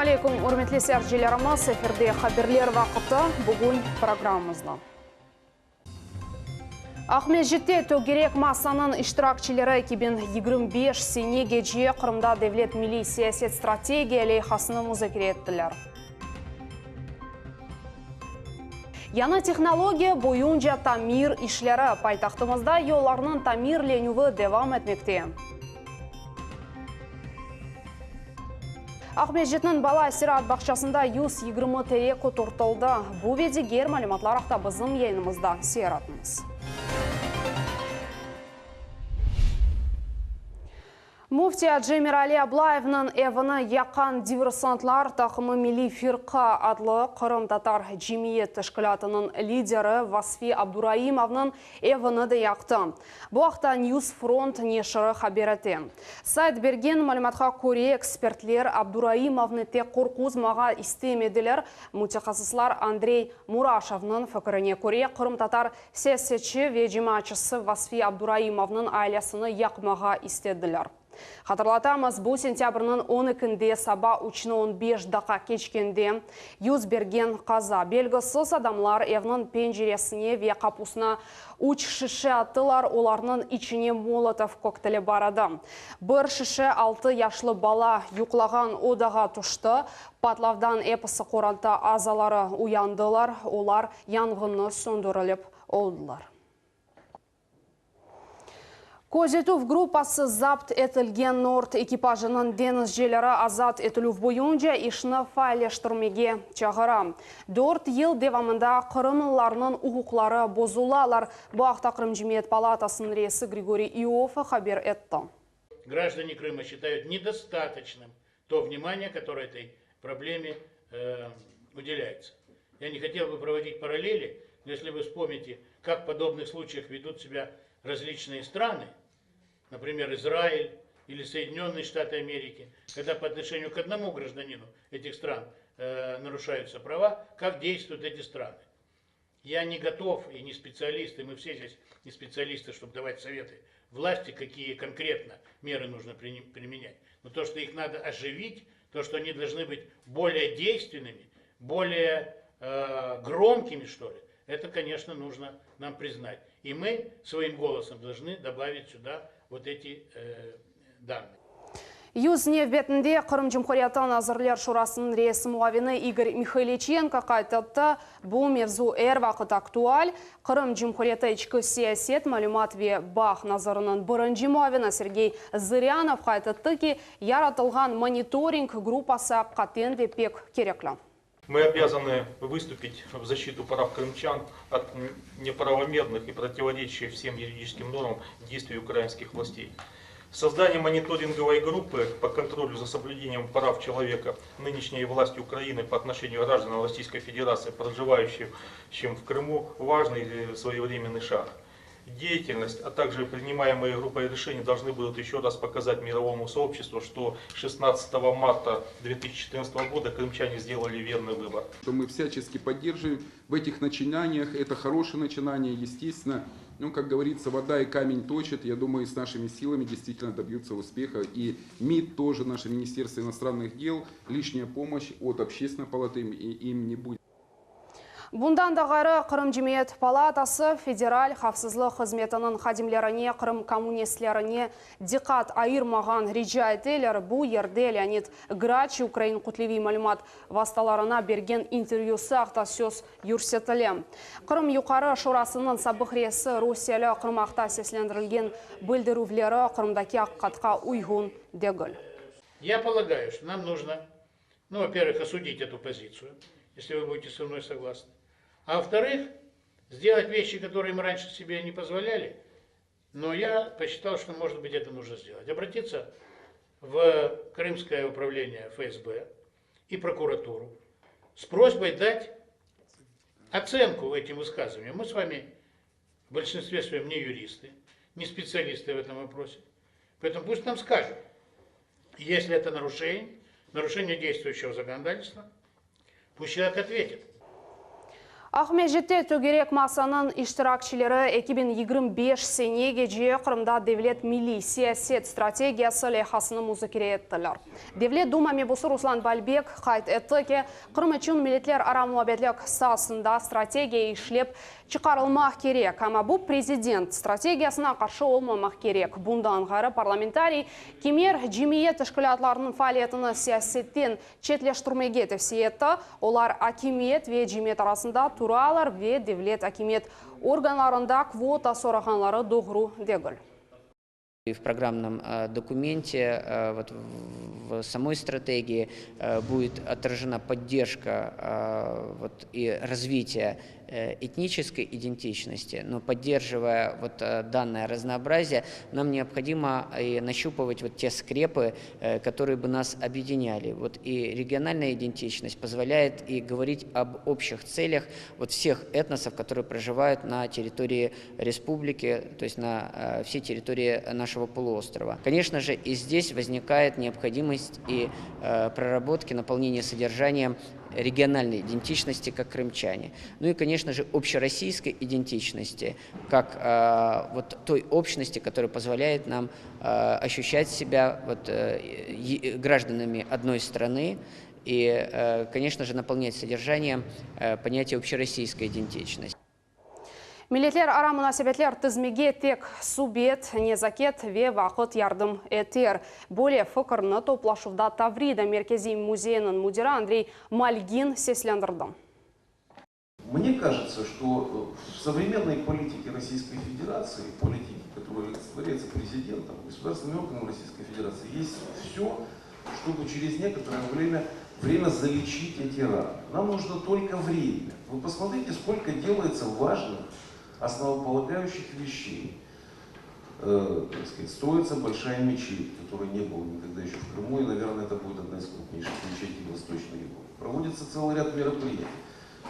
Aleyküm, ürmetli seyircilerimiz, efirde Haberler vaqıtı, bugün programmamızda. Aqmescitte tögerek masanıñ iştirakçileri 2025 sene gece Qırımda devlet milliy siyaset strategiya leyhasını muzakere ettiler. Yañı tehnologiya boyunca tamir işleri, paytahtımızda yollarnıñ tamirlenüvi devam etmekte. Aqmescitniñ bala istiraat bağçasında 120 terek oturtıldı. Bu ve diger malümatlar aqta bizim yayınımızda seyir etiñiz. Müfti Acı Emirali Ablayevniñ evini yaqqan diversantlar taqımı Milliy firqa adlı qırımtatar cemiyet teşkilâtınıñ lideri Vasfi Abduraimovnıñ evini de yaqtı. Bu aqta News Front neşiri haber ete. Sayt bergen malümatqa köre, ekspertler Abduraimovnı tek qorquzmağa istemediler. Mütehassıslar Andrey Muraşovnıñ fikirine köre, qırımtatar siyasetçi ve cemaatçısı Vasfi Abduraimovnıñ ailesini yaqmağa istediler. Hatırlatamız, bu sentâbrniñ on ekinde saba üçni on beş daqqa keçkende yüz bergen qaza. Belgisiz adamlar evniñ penceresine ve qapusına üç şişe attılar, olarnıñ içine Molotov kokteli bar edi. Bir şişe altı yaşlı bala yuqlağan odağa tüşti. Patlavdan episi qoranta azaları uyandılar, olar yanğınnı söndürilip oldılar. Közetüv gruppası zapt etilgen Nord ekipajınıñ deñizcileri azat etilüv boyunca işni faalleştirmege çağıra. Dört yıl devamında qırımlılarnıñ uquqları bozulalar. Bu aqta Qırım Cemiyet palatasınıñ reisi Grigoriy İoffe haber etti. Граждане Крыма считают недостаточным то внимание, которое этой проблеме уделяется. Я не хотел бы проводить параллели, но если вы вспомните, как в подобных случаях ведут себя различные страны, например, Израиль или Соединенные Штаты Америки, когда по отношению к одному гражданину этих стран э, нарушаются права, как действуют эти страны. Я не готов и не специалист, и мы все здесь не специалисты, чтобы давать советы власти, какие конкретно меры нужно применять. Но то, что их надо оживить, то, что они должны быть более действенными, более э, громкими, что ли, это, конечно, нужно нам признать. И мы своим голосом должны добавить сюда вот эти э, данные. Yüz nevbetinde Qırım Cumhuriyeti Nazirler Şurasınıñ reisi muavini İgor Mihayliçenko qayd etti, bu mevzu er vaqıt aktual. Qırım Cumhuriyeti içki siyaset, malümat ve bağ naziriniñ birinci muavini Sergey Zırânov qayd etti ki, yaratılğan monitoring gruppası aqiqaten de pek kerekli. Мы обязаны выступить в защиту прав крымчан от неправомерных и противоречащих всем юридическим нормам действий украинских властей. Создание мониторинговой группы по контролю за соблюдением прав человека нынешней власти Украины по отношению к гражданам Российской Федерации, проживающим в Крыму, важный своевременный шаг. Деятельность, а также принимаемые группой решения должны будут еще раз показать мировому сообществу, что 16 марта 2014 года крымчане сделали верный выбор. Мы всячески поддерживаем в этих начинаниях. Это хорошее начинание, естественно. Ну, как говорится, вода и камень точит. Я думаю, с нашими силами действительно добьются успеха. И МИД тоже, наше Министерство иностранных дел, лишняя помощь от общественной палаты им не будет. Bundan da ğayrı, Qırım Cemiyet palatası Federal havfsızlıq hızmetiniñ hadimlerine Qırım kommunistlerine diqqat ayırmağan rica eteler. Bu yerde Leonid Graç ukrain kütleviy malümat vastalarına bergen intervyüsı aqta söz yürsetile. Qırım Yuqarı Şurasınıñ sabıq reisi rusiyeli Qırım aqta seslendirilgen bildirüvleri Qırımdaki aqiqatqa uyğun degil. Я полагаю, что нам нужно, ну, во-первых, осудить эту позицию, если вы будете со мной согласны. А во-вторых, сделать вещи, которые мы раньше себе не позволяли, но я посчитал, что, может быть, это нужно сделать. Обратиться в Крымское управление ФСБ и прокуратуру с просьбой дать оценку этим высказываниям. Мы с вами в большинстве своем не юристы, не специалисты в этом вопросе. Поэтому пусть нам скажут, если это нарушение, нарушение действующего законодательства, пусть человек ответит. Aqmescitte tögerek masanıñ iştirakçileri 2025 senegece Qırımda devlet milliy siyaset strategiyası leyhasını muzakere ettiler. Devlet Duma mebusı Ruslan Balbek qayd etti ki, Qırım içün milletlerara muabbetlik saasında strategiya işlep çıqarılmaq kerek, amma bu prezident strategiyasına qarşı olmamaq kerek. Bundan ğayrı, parlamentariy kimer cemiyet teşkilâtlarınıñ faaliyetini siyasetten çetleştirmege tevsiye etti, olar akimiyet ve cemiyet arasında turalar ve devlet akimiyet organlarında kvota sorağanları doğru degil. И в программном документе, вот в самой стратегии будет отражена поддержка вот и развитие этнической идентичности, но поддерживая вот данное разнообразие, нам необходимо и нащупывать вот те скрепы, которые бы нас объединяли. Вот и региональная идентичность позволяет и говорить об общих целях вот всех этносов, которые проживают на территории республики, то есть на всей территории нашего полуострова. Конечно же, и здесь возникает необходимость и проработки, наполнения содержанием региональной идентичности как крымчане. Ну и, конечно же, общероссийской идентичности, как э, вот той общности, которая позволяет нам э, ощущать себя вот, э, гражданами одной страны и, э, конечно же, наполнять содержанием э, понятие общероссийской идентичности. Milletlerara munasebetler tizmege tek subet, nezaket ve vaqıt yardım eter. Böyle fikirni toplaşuvda Tavrida merkeziy müzeyiniñ müdiri Andrey Malgin seslendirdi. Мне кажется, что в современной политике Российской Федерации, политике, которая олицетворяется президентом, государственным органом Российской Федерации, есть все, чтобы через некоторое время, время залечить эти раны. Нам нужно только время. Вы посмотрите, сколько делается важных, основополагающих вещей. Э, так сказать, строится большая мечеть, которой не было никогда еще в Крыму, и, наверное, это будет одна из крупнейших мечетей Восточной Европы. Проводится целый ряд мероприятий.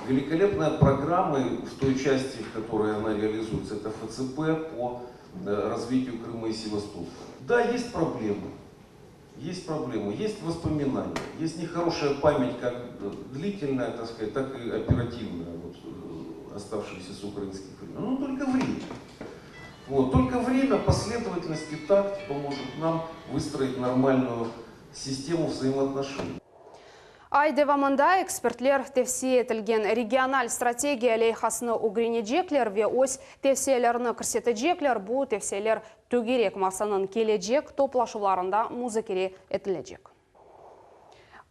Великолепная программа в той части, в которой она реализуется, это ФЦП по э, развитию Крыма и Севастополя. Да, есть проблемы. Есть проблемы, есть воспоминания, есть нехорошая память, как длительная, так сказать, так и оперативная, вот, э, оставшаяся с украинских времен. Но только время. Вот, только время, последовательность и такт поможет нам выстроить нормальную систему взаимоотношений. Ay devamında ekspertler tevsiye etilgen regional strategiya leyhasını ögrenecekler ve öz tevsiyelerini kirsetecekler. Bu tevsiyeler tögerek masanıñ kelecek toplaşuvlarında muzakere etilecek.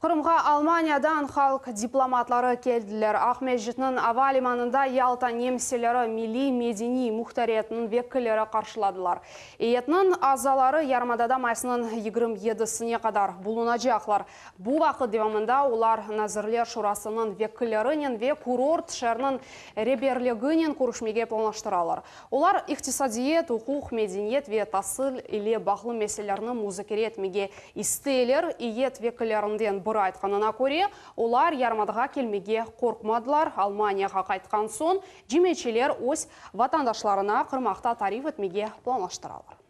Qırımğa Almaniyadan halq diplomatları keldiler. Aqmescitniñ ava limanında Yalta nemseleri milliy-medeniy muhtariyetiniñ vekilleri qarşıladılar. Eyyetniñ azaları yarımadada mayısnıñ 27-sine qadar bulunacaqlar. Bu vaqıt devamında olar Nazirler Şurasınıñ vekillerinen ve kurort şeeriniñ reberliginen körüşmege planlaştıralar. Olar iqtisadiyat, uquq, medeniyet ve tasil ile bağlı meselelerni muzakere etmege isteyler. Eyyet vekillerinden biri aytqanına köre, olar yarımadağa kelmege qorqmadılar. Almaniyağa qaytqan soñ cemiyetçiler öz vatandaşlarına Qırım aqta tarif etmege planlaştıralar.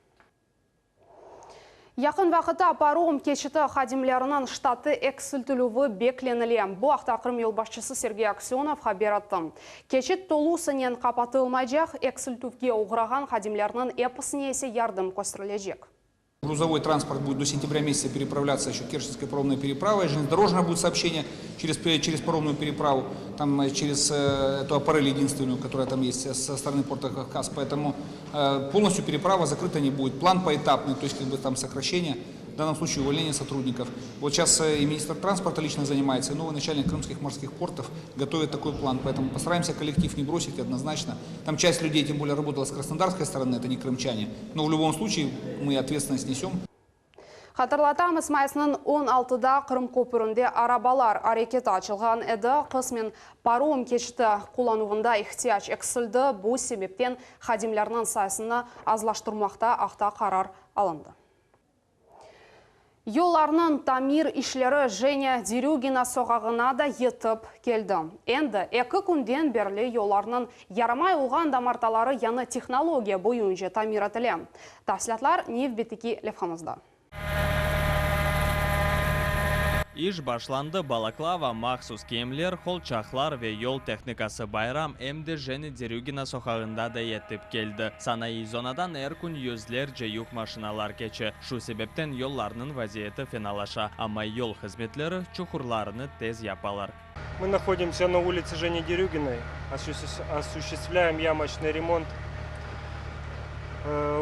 Yaqın vaqıtta parom keçiti hadimleriniñ ştatı eksiltilüvi beklenile. Bu aqta Qırım yolbaşçısı Sergey Aksönov haber etti. Keçit tolusınen qapatılmaycaq, eksiltüvge oğrağan hadimlerniñ episine ise yardım kösterilecek. Грузовой транспорт будет до сентября месяца переправляться еще Керченской паромной переправой. Железнодорожное будет сообщение через, через паромную переправу, там э, через э, эту аппарель единственную, которая там есть со стороны порта Кавказ. Поэтому э, полностью переправа закрыта не будет. План поэтапный, то есть как бы там сокращение, в данном случае увольнение сотрудников. Вот сейчас и министр транспорта лично занимается, и новый начальник крымских морских портов готовит такой план. Поэтому постараемся коллектив не бросить однозначно. Там часть людей, тем более, работала с краснодарской стороны, это не крымчане. Но в любом случае мы ответственность несем. Hatırlatamız, mayısnıñ 16-da Qırım köpürinde arabalar areketi açılğan edi. Qısmen parom keçiti qullanuvında ihtiyac eksildi. Bu sebepten hadimlerniñ sayısını azlaştırmaq aqta qarar alındı. Yollarnıñ tamir işleri Jenya Derügina soqağına da yetip keldi. Endi eki künden berli yollarnıñ yaramay olğan damartaları yañı tehnologiya boyunca tamir etile. Tafsilâtlar nevbetteki levhamızda. İş başlandı, balaklava, mahsus kiyimler, qolçaqlar ve yol tehnikası bayram em de Jeni Derügina soqağında da yetip keldi. Sanayı zonadan er kün yüzlerce yük maşinalar keçe, şu sebepten yollarnıñ vaziyeti fenalaşa, amma yol hızmetleri çuqurlarnı tez yapalar. Мы находимся на улице Жени Дерюгиной, осуществляем ямочный ремонт.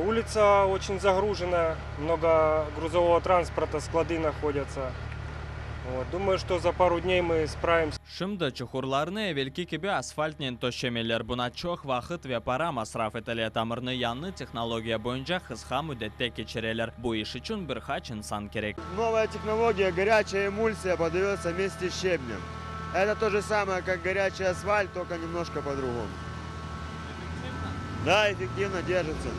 Улица очень загружена, много грузового транспорта, склады находятся. Вот. Думаю, что за пару дней мы справимся. Şimdi çuqurlarnı evelki kibi asfaltnen töşemeler, buña çoq vaqıt ve para masraf etile, tamırnı yañı tehnologiya boyunca qısqa müddette keçireler. Bu iş içün bir qaç insan kerek. Новая технология, горячая эмульсия подается вместе с щебнем. Это то же самое, как горячий асфальт, только немножко по-другому. Эффективно? Да, эффективно держится.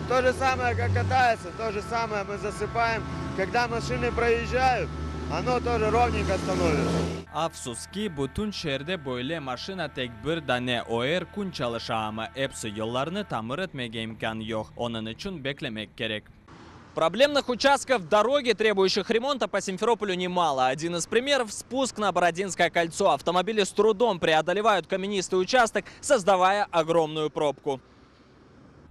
То же самое, как катается, то же самое мы засыпаем. Когда машины проезжают, оно тоже ровненько становится. Afsus ki, bütün şeerde böyle maşina tek bir dane, o er kün çalışa, amma episi yollarnı tamir etmege imkân yoq, onıñ içün beklemek kerek. Проблемных участков дороги, требующих ремонта по Симферополю немало. Один из примеров – спуск на Бородинское кольцо. Автомобили с трудом преодолевают каменистый участок, создавая огромную пробку.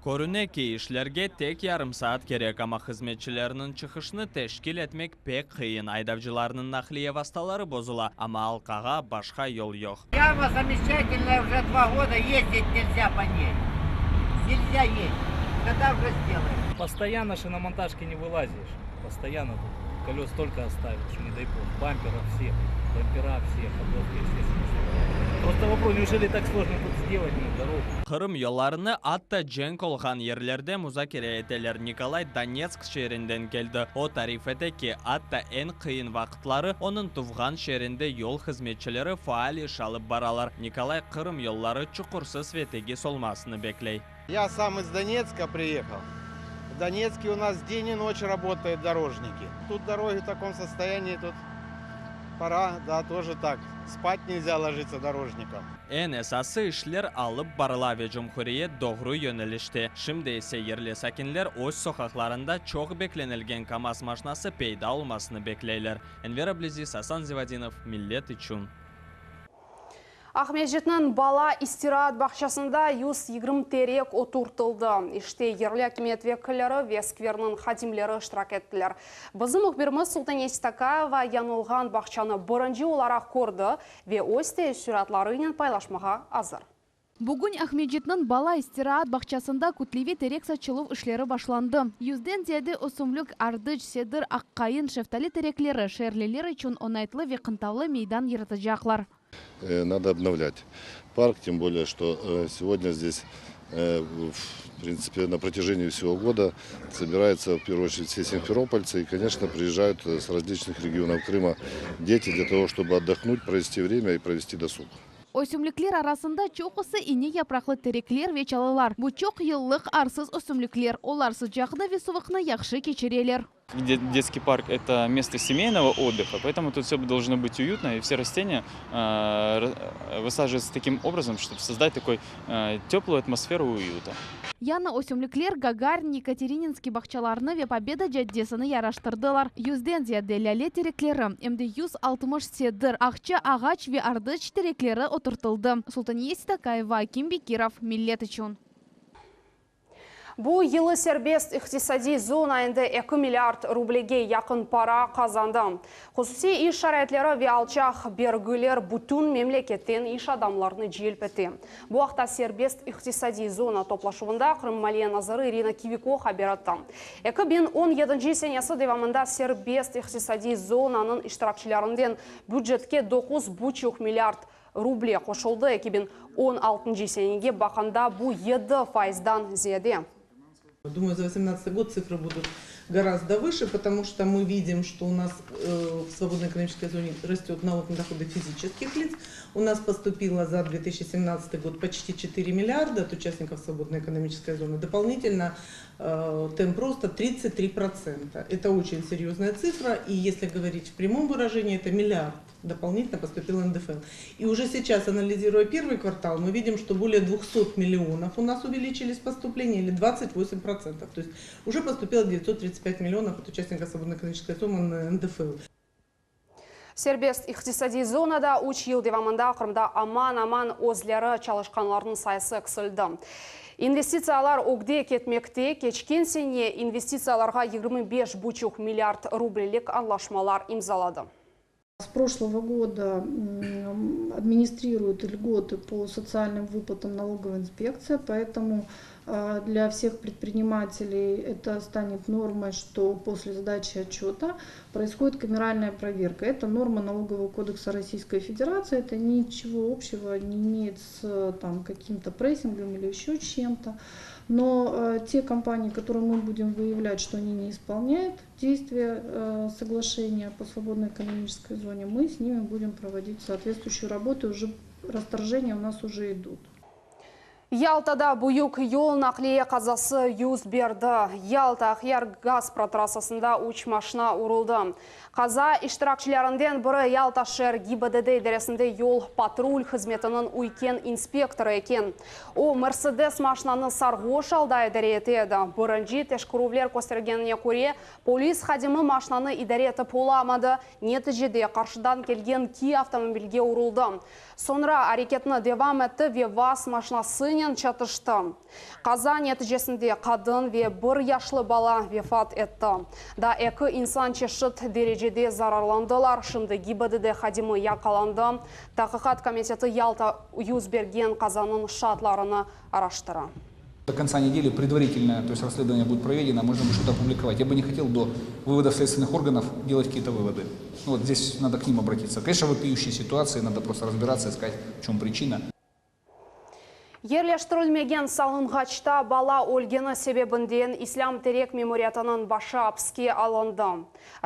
Körüne ki, işlerge tek yarım saat kerek, amma hızmetçilerniñ çıqışını teşkil etmek pek qıyın. Aydavcılarnıñ naqliye vastaları bozula, amma alqağa başqa yol yoq. Яма замечательная, уже 2 года ездить нельзя по ней. Нельзя ездить. Когда уже сделаем? Постоянно шиномонтажки не вылазишь. Постоянно тут колес столько оставил, что не дай бог. Бампера все, бампера все, ходовки все снесли. Просто вопрос, неужели так сложно тут сделать ну, дорогу? Qırım yollarını atta cenk olğan yerlerde muzakere eteler. Nikolay Donetsk şeerinden keldi. O tarif ete ki, atta eñ qıyın vaqıtları onıñ tuvğan şeerinde yol hızmetçileri faal iş alıp baralar. Nikolay Qırım yolları çuqursız ve tegiz olmasını bekley. Я сам из Донецка приехал. В Донецке у нас день и ночь работают дорожники. Тут дороги в таком состоянии, тут пора, да, тоже так. Спать нельзя ложиться дорожникам. Eñ esası işler alıp barıla ve cumhuriyet doğru yönelişte. Şimdi ise yerli sakinler öz soqaqlarında çoq beklenilgen KAMAZ maşinası peyda olmasını bekleyler. Enver Ablezis, Asan Zivadinov, Millet içün. Aqmescitniñ bala istiraat bağçasında 120 terek oturtıldı. İşte yerli akimiyet vekilleri ve skverniñ hadimleri iştirak ettiler. Bizim mühbirimiz Sultaniye Sitakaeva yanılğan bağçanı birinci olaraq kördi ve öz teessüratlarınen paylaşmağa azır. Bugün Aqmescitniñ bala istiraat bağçasında kütleviy terek saçıluv işleri başlandı. Yüzden ziyade ösümlik, ardıç, sedir, aqqayın, şeftali terekleri şeerliler içün oñaytlı ve qıntavlı meydan yaratacaqlar. Надо обновлять парк, тем более, что сегодня здесь, в принципе, на протяжении всего года собираются, в первую очередь, все симферопольцы и, конечно, приезжают с различных регионов Крыма дети для того, чтобы отдохнуть, провести время и провести досуг. Ösümlikler arasında çoqusı ine yapraqlı terekler ve çalılar. Bu çoq yıllıq arsız ösümlikler. Olar sıcaqnı ve suvuqnı yahşı keçireler. Детский парк – это место семейного отдыха, поэтому тут все должно быть уютно, и все растения высаживаются таким образом, чтобы создать такой теплую атмосферу уюта. Yañı ösümlikler Gagarin, Yekaterininskiy bağçalarını ve Pobeda caddesini yaraştırdılar. Yüzden ziyade lâle terekleri, em de 160 sedir, aqça ağaç ve ardıç terekleri oturtıldı. Sultaniye Sitakaeva, Akim Bekirov, Millet içün. Bu yılı serbest iqtisadiy zona endi 2 milliard rublege yaqın para qazandı. Hususiy iş şaraitleri ve alçaq bergiler bütün memleketten iş adamlarını celp etti. Bu aqta serbest iqtisadiy zona toplaşuvında Qırım Maliye naziri Irina Kiviko haber etti. 2017 senesi devamında serbest iqtisadiy zonanıñ iştirakçilerinden bücetke 9,5 milliard ruble qoşuldı. 2016 senege baqqanda bu 7 faizden ziyade. Думаю, за 2018 год цифры будут гораздо выше, потому что мы видим, что у нас в свободной экономической зоне растет налог на доходы физических лиц. У нас поступило за 2017 год почти 4 миллиарда от участников свободной экономической зоны. Дополнительно темп роста 33%. Это очень серьезная цифра, и если говорить в прямом выражении, это миллиард дополнительно поступило НДФЛ. И уже сейчас, анализируя первый квартал, мы видим, что более 200 миллионов у нас увеличились поступления, или 28%. То есть уже поступило 935 миллионов от участников свободной экономической зоны на НДФЛ. Serbest iqtisadiy zonada üç yıl devamında Qırımda aman-aman özleri çalışqanlarnıñ sayısı eksildi. İnvestitsiyalar ögde ketmekte, keçken sene investitsiyalarğa 25 buçuq milliard rublelik añlaşmalar imzaladı. С прошлого года администрирует льготы по социальным выплатам налоговая инспекция, поэтому для всех предпринимателей это станет нормой, что после сдачи отчета происходит камеральная проверка. Это норма Налогового кодекса Российской Федерации, это ничего общего не имеет с там, каким-то прессингом или еще чем-то. Но э, те компании, которые мы будем выявлять, что они не исполняют действия э, соглашения по свободной экономической зоне, мы с ними будем проводить соответствующую работу, и уже расторжения у нас уже идут. Yaltada büyük yol naqliye qazası yüz berdi. Yalta-Aqyar Gaspra trassasında üç maşina uruldı. Qaza iştirakçilerinden biri Yalta şeer GİBDD idaresinde yol patrul hızmetiniñ üyken inspektorı eken. O, Mersedes maşinanı sarğoş alda idare ete edi. Birinci teşkerüvler köstergenine köre, polis hadimi maşinanı idare etip olamadı, neticede qarşıdan kelgen Kia avtomobilge uruldı. Soñra areketini devam etti ve VAZ maşinasınen çatıştı. Qaza neticesinde qadın ve bir yaşlı bala vefat etti. Daa eki insan çeşit derecede zararlandılar. Şimdi GİBDD hadimi yaqalandı. Taqiqat komiteti Yalta yüz bergen qazanıñ şaatlarını araştıra. До конца недели предварительное, то есть расследование будет проведено, можно будет что-то опубликовать. Я бы не хотел до выводов следственных органов делать какие-то выводы. Ну, вот здесь надо к ним обратиться. Конечно, вопиющие ситуации, надо просто разбираться, искать, в чем причина. Yerleştirilmegen salınğaçta bala ölgeni sebebinden İslâm Terek memuriyetiniñ başı apiske alındı.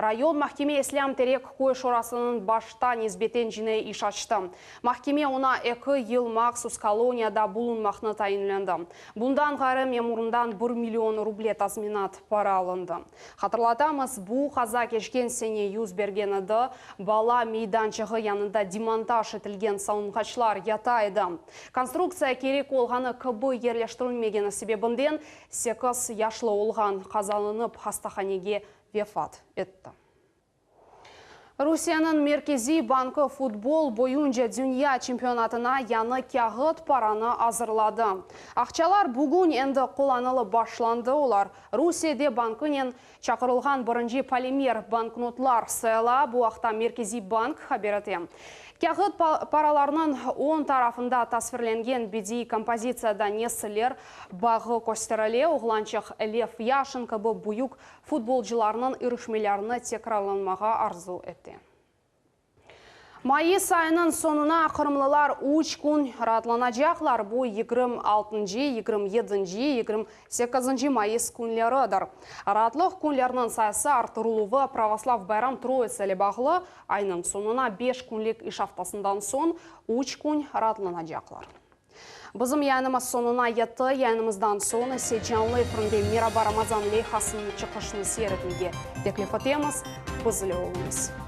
Rayon mahkeme İslâm Terek köy şurasınıñ başta nisbeten cinaiy iş açtı. Mahkeme oña eki yıl mahsus koloniyada bulunmaqnı tayinlendi. Bundan ğayrı memurından bir million ruble tazminat para alındı. Hatırlatamız, bu qaza keçken sene yüz bergen edi, bala meydançığı yanında demontaj etilgen salınğaçlar yata edi. Konstruktsiya kerek olğanı kibi yerleştirilmegeni sebebinden sekiz yaşlı olğan qazalanıp hastahanege vefat etti. Rusiyeniñ Merkeziy bankı futbol boyunca dünya çempionatına yañı kâğıt paranı azırladı. Aqçalar bugün endi qullanılıp başlandı, olar Rusiyede bankınen çaqırılğan birinci polimer banknotlar sayıla, bu aqta Merkeziy bank haber ete. Kâğıt paralarnıñ oñ tarafında tasvirlengen bediiy kompozitsiyada nesiller bağı kösterile, oğlançıq Lev Yaşin kibi büyük Futbolcılarnıñ irişmelerini tekrarlanmağa arzu ete. Mayıs ayınıñ soñuna qırımlılar üç kün raatlanacaqlar, bu 26-ncı, 27-nci, 28-nci mayıs künleridir. Raatlıq künleriniñ sayısı arttırıluvı pravoslav bayram Troitsa ile bağlı, aynıñ soñuna beş künlik iş aftasından soñ üç kün raatlanacaqlar. Bizim yayınımız soñuna yetti. Yayınımızdan soñ ise canlı efirinde Meraba Ramazan leyhasınıñ çıqışını seyir etmege teklif etemiz. Biz ile oluñız.